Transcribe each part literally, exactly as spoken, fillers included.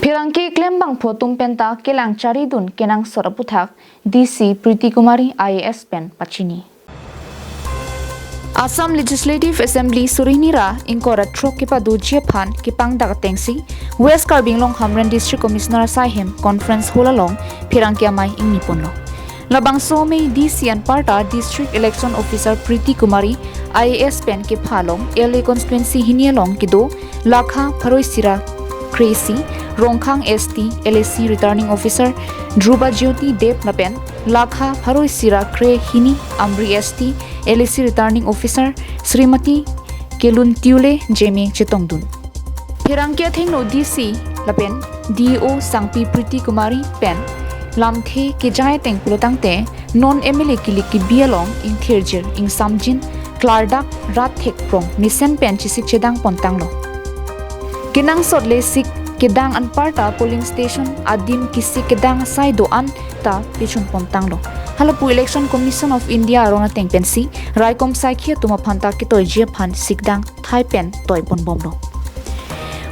Pherangke klembangphu atum penta kelang charidun kenangsot aputhak D C Priti Kumari I A S pen pachini. Assam Legislative Assembly suri hini ra ingkoi ra throk kepadoji aphan kepangdak atengsi West Karbi Anglong Hamren District Commissioner asai ahem Conference Hall along pherangke amei ingniponlo. Labangso amei D C anparta District Election Officer Priti Kumari I A S pen kepha along L A constituency hini along kedo lakha pharo isi ra kre-isi, Rongkhang S T L A C Returning Officer Dhruba Jyoti Deb lapen lakha pharo isi ra kre-hini Amri S T L A C Returning Officer Srimati Kelun Tiule Jeme chetongdun. Pherangke athengno D C lapen D E O Sangpi Priti Kumari pen lamthe kejai ateng pulotangte non M L A kilik kebi along ingthirjir ingsamjin klardak rat thek prong mesen pen chesik chedang pontanglo. Kenangsot le sik kedang anparta polling station adim kesik kedang asai do-an ta pechun pontanglo. Halapu Election Commission of India aron ateng pensi raikom saikhi atum aphanta ketoiji aphan sikdang thai pen toiponbomlo.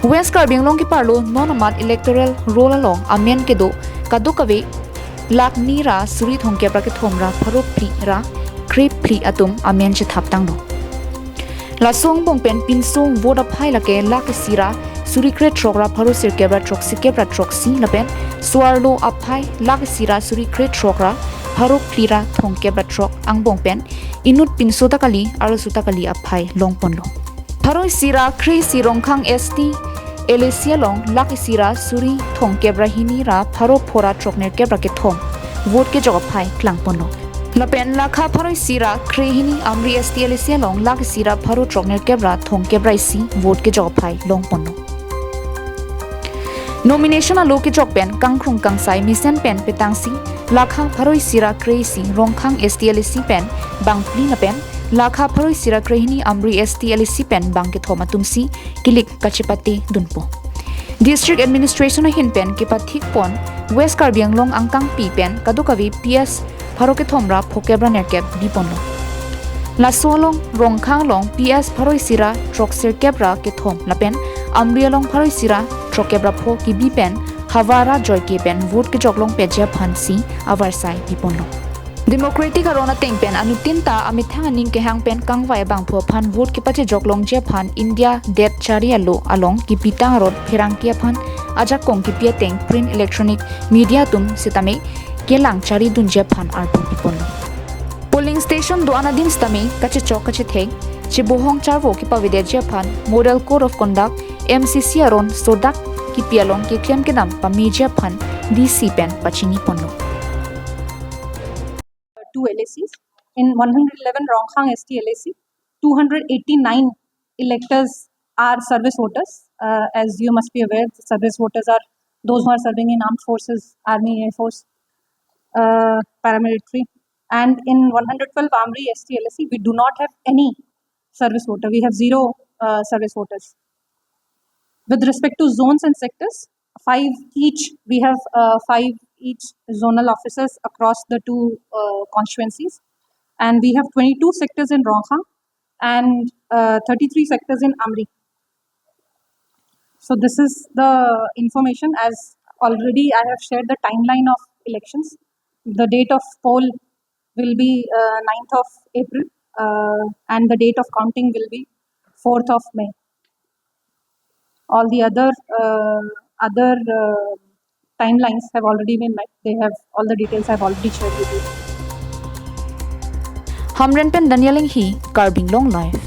West Karbi Anglong keparlo non amat electoral roll along amen kedo kadokave lakh ni ra suri thomkep ra kethom ra pharo phli ra kre phli atum amen chethaptanglo. Laso angbong pen pinso vote aphai lake lakh isi ra suri krethrok ra pharo sirkep ra throksikep ra throksi lapen so-arlo aphai lakh isi ra suri krethrok ra pharo phli ra thomkep ra throk angbong pen inut pinso ta kali arloso ta kali aphai longponlo. Pharo isi ra kre-isi Rongkhang S T L A C along lakh isi ra suri thomkep ra hini ra pharo pho ra throknerkep ra kethom vote kejok aphai klangponlo. Lapen lakha pharo isi ra kre-hini Amri S T L A C along lakh isi ra pharo throknerkep ra thomkep ra isi vote kejok aphai longponlo. Nomination alo kejok pen kangkrung kangsai mesen pen petangsi lakha pharo isi ra kre-isi Rongkhang S T L A C pen bangphli lapen lakha pharo isi ra kre-hini Amri S T L A C pen bangkethom atumsi kilik kachepate dunpo. District Administration ahin pen kepathikpon West Karbi Anglong angkangpi pen kadokave P S pharo kethom ra phokep ra nerkep biponlo. Laso along Rongkhang along P S pharo isi ra throksirkep ra kethom lapen Amri along pharo isi ra throkkep ra pho kebi pen havar ra joike pen vote kejok longpetji aphansi avarsai biponlo. Democratic aron ateng pen anuttin ta amethang aning kehang pen kangvai abangphu aphan vote kepachejok longji aphan India det chari alo along kipitang aron pherangke aphan ajakong kipi ateng print electronic media atum sitame kelang charidunji aphan arpu piponlo. Polling station do-an adim sitame kachechok kachethek chebohong charvo kepavedetji aphan Model Code of Conduct M C C aron sodak kipi along keklem kedam pameji aphan D C pen pachiniponlo. Two L A Cs. In one hundred eleven Rongkhang S T L A C, two hundred eighty-nine electors are service voters. Uh, as you must be aware, service voters are those who are serving in armed forces, army, air force, uh, paramilitary. And in one hundred twelve Amri S T L A C, we do not have any service voter. We have zero uh, service voters. With respect to zones and sectors, five each, we have uh, five each zonal officers across the two uh, constituencies. And we have twenty-two sectors in Rongkhang and uh, thirty-three sectors in Amri. So this is the information. As already I have shared the timeline of elections. The date of poll will be uh, ninth of April uh, and the date of counting will be fourth of May. All the other uh, other uh, timelines have already been met. They have all the details I've already shared with you. Hamren pen Daniel Enghi, Karbi Anglong Live.